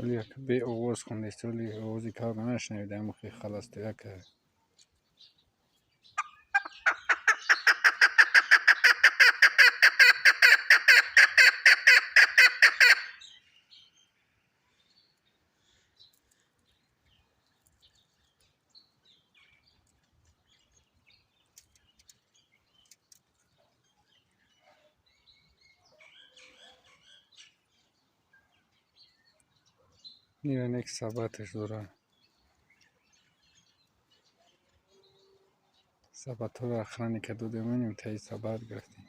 Оли як беовоз хондест, оли овози кавга нашунавидаам, охи халастояка. Нира нек сабаташ дора. Сабатҳоро охранника додем, таи сабат гирифтем.